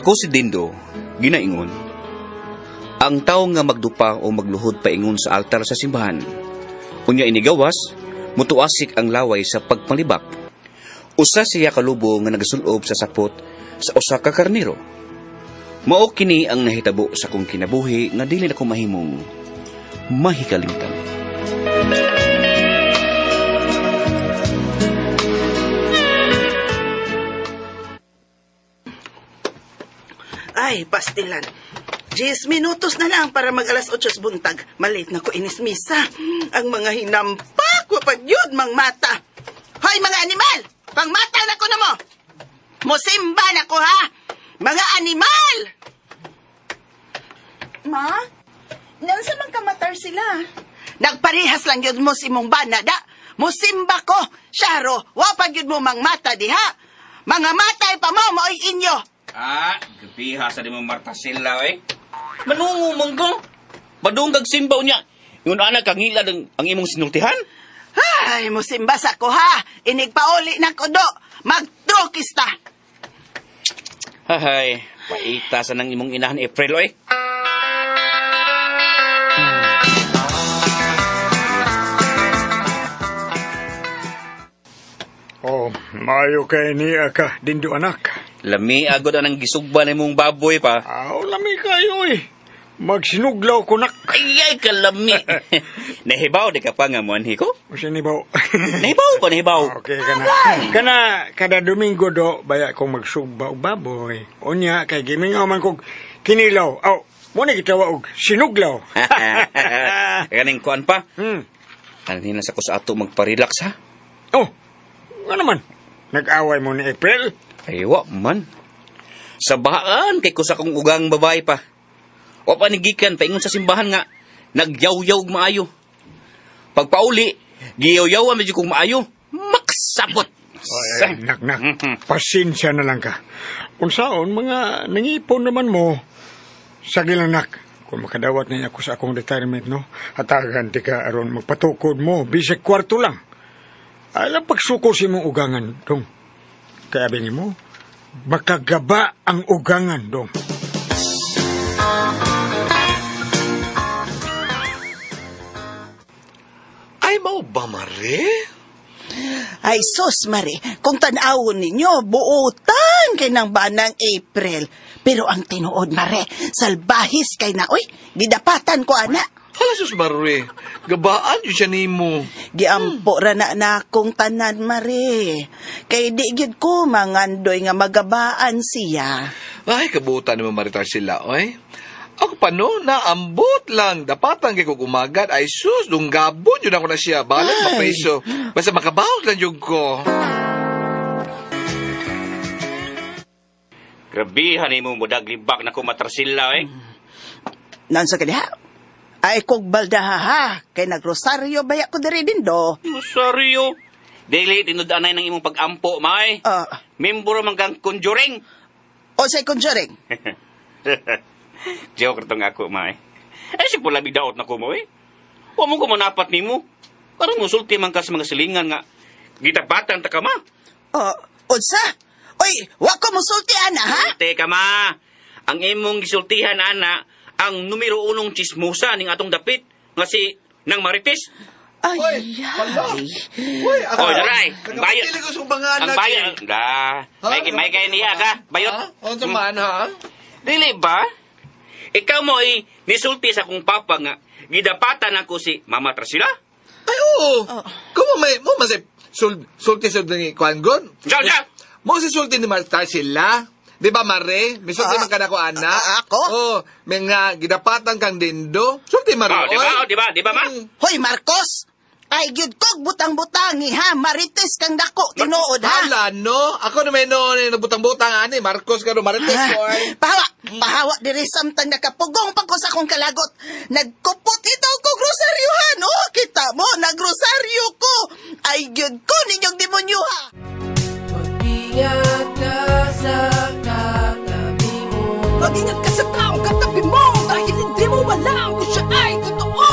Ako si Dindo, ginaingon. Ang tao nga magdupa o magluhod paingon sa altar sa simbahan. Unya inigawas, mutuasik ang laway sa pagpalibak. Usa siya kalubo nga nagasulob sa sapot sa usa ka karniro. Mao kini ang nahitabo sa kong kinabuhi nga dili nako mahimong mahikalimtan. Ay, pastilan. 10 minutos na lang para mag 8:00 buntag. Malate na ko inis misa. Ang mga hinampak, wapag yun, mang mata. Hoy, mga animal! Pangmata na ko na mo! Musimba na ko, ha? Mga animal! Ma? Nansa man kamatar sila? Nagparehas lang yun mo si mong bana, da? Musimba ko! Syaro, wapag yun mo mang mata, diha? Mga matay pa mo, maoy inyo! Ah, gabiha sa di mo Martasila, eh. Manungo man ko. Padung kag simbaw niya. Yung anak kang ngilad ang imong sinultihan. Ay, musimba sa ko ha. Inigpauli na ko do. Magtrokista. Hahay, paita sa nang imong inahan April, oy. Oh, maayo kay niya ka, Dindo anak. Lami agod ang gisugba na imong baboy pa. Aw, lami kayo eh. Magsinuglaw ko nak. Ay, ay, kalami. Nahibaw, di ka pa nga muanhi ko? O siya nibaw. Nahibaw pa, nahibaw. Okay, kana. Kana, kada Domingo do, baya kong magsugba og baboy. Unya, kay gimingaw man kog kinilaw. Aw, mo na gitawa og sinuglaw. Kaning kuan pa. Kanina sa ko sa ato magpa-relax, ha? Oh, ano man? Nag-away mo ni April? Ay, wa man. Sa bahaan, kay ko sa kong ugang babae pa. O panigikan, paingon sa simbahan nga, nagyaw-yaw maayo. Pagpauli, giyaw-yawan medyo kong maayo, maksapot. Ay, nak, nak, pasensya na lang ka. Unsaon, mga nangipon naman mo. Sige lang, nak. Kung makadawat na ako sa akong retirement, no? Hatagan ti ka aron magpatukod mo, bisag kwarto lang. Alam pagsuko si mong ugangan, dong. Kaya bini mo, makagaba ang ugangan, dong. Ay, mau ba, Mare? Ay, sus, Mare, kung tan-awon ninyo, buutan kay ng banang April. Pero ang tinuod, Mare, salbahis kay na, uy, gidapatan ko, ana. Hala, sus, Mare, gabaan yun siya nimo. Giampo ra na na akong tanan, Mare. Kay di gyud ko mangandoy nga magabaan siya. Ay, kabutan ni Mare sila, oy. Ako pa no, naambot lang. Dapatan kay kog umagad. Ay sus, dunggabon yun ako na siya. Balag mapreso. Basta makabawag lang yun ko. Grabihan ni mo mudaglibak na ko matrasila, eh. Nansa ka diha? Ay kog baldaha ha. Kay nagrosaryo baya ko diri din do. Rosaryo? Dili, tinud-anay ng imong pag-ampo, may. Membro man kang conjuring. O say conjuring? Joke itong ako, may. Ay, si pula bidaot na ko mo, eh. Huwag mo kumanapat ni mo. Karong musulti man ka sa mga silingan nga. Gitapatan ta ka, ma. Oh, unsa? Oy, wa ko musulti, ana, ha? Sulti ka, ma. Ang imong gisultihan, ana, ang numero unong chismosa ning atong dapit nga si Nang Marites. Ay, ay. Uy, ako. Oy, daray. Ang bayot. Nagapatili ko sa mga Ang anak, bayot. eh. Da. May kay niya ka. Bayot. Ha? Unsa man, ha? Dili ba? Ikaw mo ay nisulti sa akong papa nga gidapatan ako si Mama Trasila. Ay, oo. Kumo may, mo man sulti sa ni Kwan Gon? Diyan, diyan. Mo si sulti ni Marta sila. Di ba, Mare? May sulti man ka na ko, ana. Ako? Oo. May nga gidapatan kang dindo. Sulti, Mare. Oh, di ba? Oh, di ba? Di ba, ma? Hoy, Marcos! Ay, gyud kog butang-butangi, ha? Marites kang dako, tinuod, ha? Hala, no? Ako na may noon, eh, nagbutang-butang, ani. Marcos ka no, Marites ko, ay. Pahawa! Pahawa, diri samtang nakapugong pa ko sa akong kalagot. Nagkupot ito ko grosaryo, ha? No? Kita mo, nagrosaryo ko. Ay, gyud ko ninyong demonyo, ha? Mag-ingat ka sa katabi mo. Mag-ingat ka sa taong katabi mo dahil hindi mo alam kung siya ay totoo.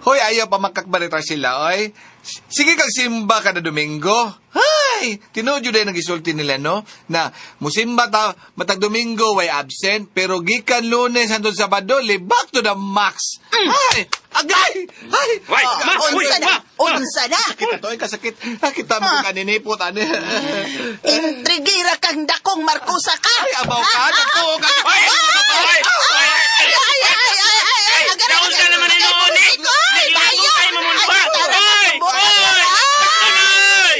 Hoy, ayaw pa makakbarita sila, oy. Sige kang simba kada Domingo. Ay, Ay, tinuod yun din ang gisulti nila, no? Na musimba ta matag Domingo way absent, pero gikan Lunes hantod Sabado, libak to the max. Ay, agay! Ay! Wai, ma, uy, Unsa na? ma. Unsa na? Sakit na to, ay, kasakit. Kita mo kung kaninipot, ani. Intrigira kang dakong Marcosa ka! Ay, abaw ka, nagtuo ka. Ay, ay, ay, Ay, ay, ay, ay, ay, ay, agad, Naunsa agad. naman ang noon, eh? Ay, Naging bayo! ay, mamun pa. Ay, tara, Ay, subukan ay, na. ay, ay.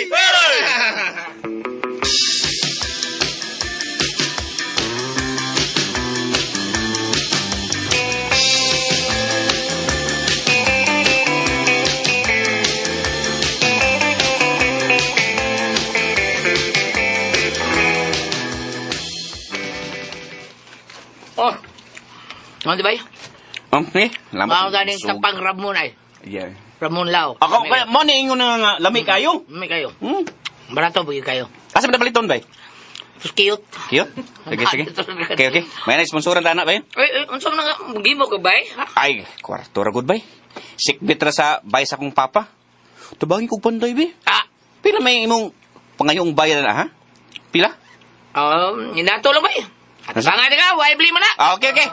Oh. Ano di ba? Okay, lamat. Mao ganing tapang Ramon ay. Yeah. Ramon Lao. Ako, kaya, mo ni ingon na nga, lami kayo. May kayo. Hmm. Barato ba kayo? Asa ba paliton bay? Sus cute. Cute? Sige, sige. Okay, okay. May na sponsoran ta na bay. Ay, ay, unsa man nga gimo ka bay? Ha? Ay, kwarto ra gud bay. Sikbit ra sa bay sa akong papa. Tubangin kog panday be. Ah, Pila may imong pangayong bayan na ha? Pila? inato lang bay. At banga di ka, why bli man na? Ah, okay, okay.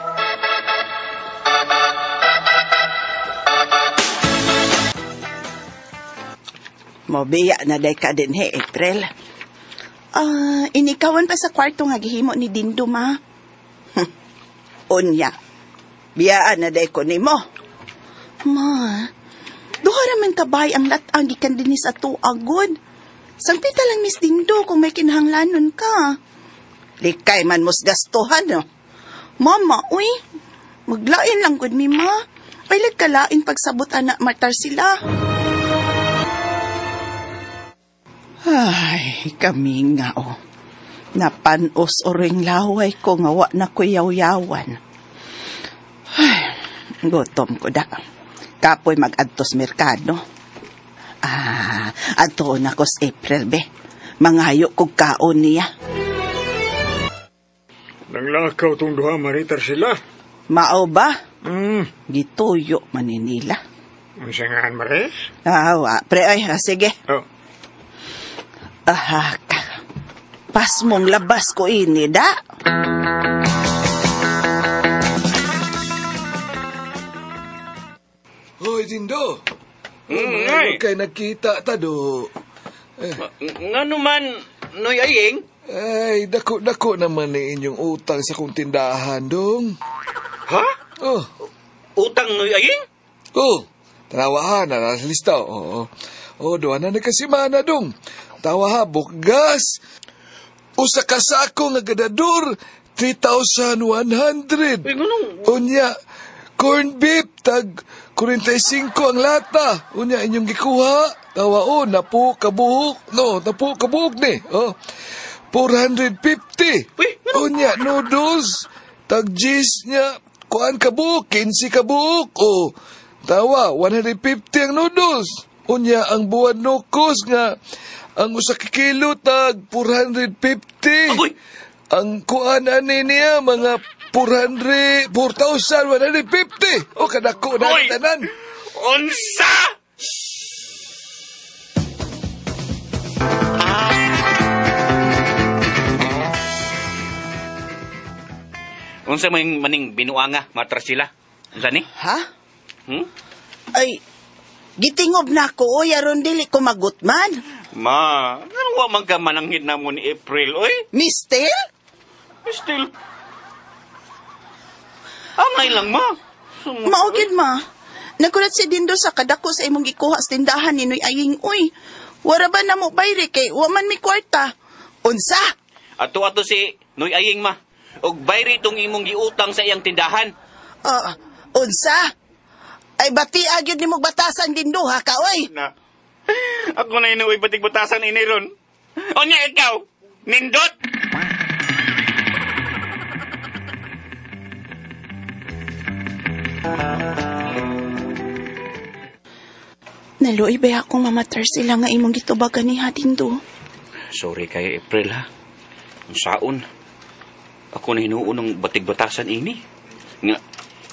Mobiya na day ka din he, April. Ah, inikawan pa sa kwarto nga gihimo ni Dindo, ma. Unya. Biyaan na day ko nimo. Ma, duha ra man kabay ang latang gikan dinhi sa tuagod. Sangpita lang Miss Dindo kung may kinahanglanon ka. Likay man mos gastuhan, no. Mama, uy, maglain lang gud mi, ma. Ay, lagkalain pagsabot ana matar sila. Ay, kami nga oh. Napanos oring laway ko nga wa na ko yaw-yawan. Ay, gutom ko da. Kapoy mag-adtos merkado. Ah, adto na ko sa April be. Mangayo kog kaon niya. Nanglakaw tong duha maritar sila. Mao ba? Hmm. Gituyo man ni nila. Unsa nga mare? Ah, wa. Pre, ay, ah, sige. Oh, Aha, ka. Pas mong labas ko ini, da. Hoy, Dindo. Mm, ay. Kay nagkita ta do. Ngano man, Noy Aying? Ay, dako-dako naman ni inyong utang sa kong tindahan, dong. Ha? Oh, Utang Noy Aying? oh. Tanawa ha, nasa lista. Oo. Oh, doon na nagkasimana, dong. Tawa ha, bukgas. Usa ka sako nga gadador, 3,100. Uy, nganong Unya, corn beef, tag 45 ang lata. Unya, inyong gikuha. Tawa o, napo kabuhok. No, napo kabuhok ni. Oh, 450. Uy, ano? Unya, noodles. Tag gis niya. Kuan kabuhok, 15 kabuhok. Oh, tawa, 150 ang noodles. Unya, ang buwan nukos nga, ang usa ka kilo tag 450. Agoy! Ang kuan ani niya mga 400, 4,150. O kadako na Hoy! ang tanan. Unsa? Unsa may maning binuanga matras sila? Unsa ni? Ha? Hmm? Ay, gitingob na ako, oy, aron dili ko magutman. Ma, ano wa man ka mananghid na mo ni April, oy? Mister? Still. Angay lang, ma. Mao gyud ma. Nagulat si Dindo sa kadako sa imong gikuha sa tindahan ni Noy Aying uy. Wara ba na mo bayre kay wa man mi kwarta. Unsa? Ato-ato si Noy Aying, ma. Og bayri itong imong giutang sa iyang tindahan. Ah, unsa? Ay bati agyud nimo batasan Dindo ha ka oy. Na. Ako na inuwi batig batasan ini ron. Onya ikaw, nindot! Naluoy ba akong mamatar sila nga imong gitubagan ni ha Dindo? Sorry kay April ha. Ang saon. Ako na hinuon ng batig batasan ini. Nga,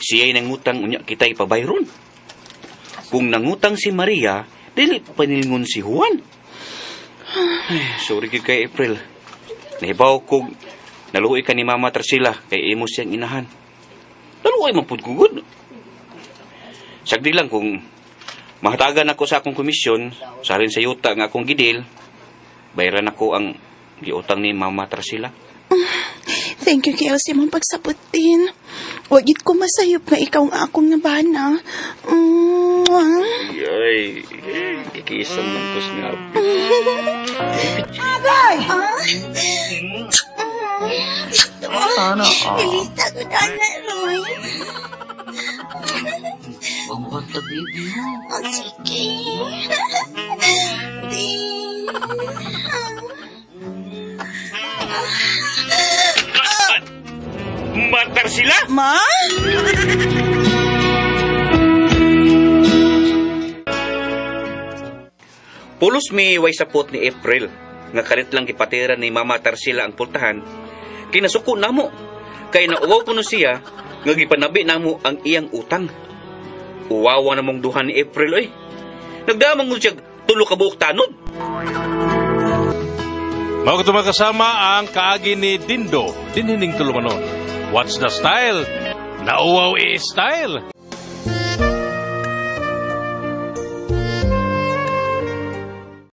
siya'y nangutang unya kita'y pabayron. Kung nangutang si Maria, dili panilingon si Juan. Ay, sorry gyud kay April. Nahibaw kog naluoy ka ni Mama Tarsila kay imo siyang inahan. Naluoy man pud ko gud. Sagdi lang kung mahatagan ako sa akong komisyon, salin sa yuta nga akong gidil, bayaran ako ang giutang ni Mama Tarsila. Thank you kaayo sa imong pagsabutin. Wa gid ko masayop nga ikaw ang akong nabana. Mwah. Ay, kikisan man ko sa nga. Agay! Sana all. Pilita ko na na, Roy. Huwag mo baby. Oh, sige. Di. Matar sila? Ma? Pulos mi way sapot ni April nga kalit lang gipatira ni Mama Tarsila ang pultahan. Kinasuko namo kay nauwaw kuno siya nga gipanabi namo ang iyang utang. Uwawa namong duha ni April oy. Nagdamang mo siya tulo ka buok tanod. Mao kato kasama ang kaagi ni Dindo, dinhining tulumanon. What's the style? Nauwaw i style.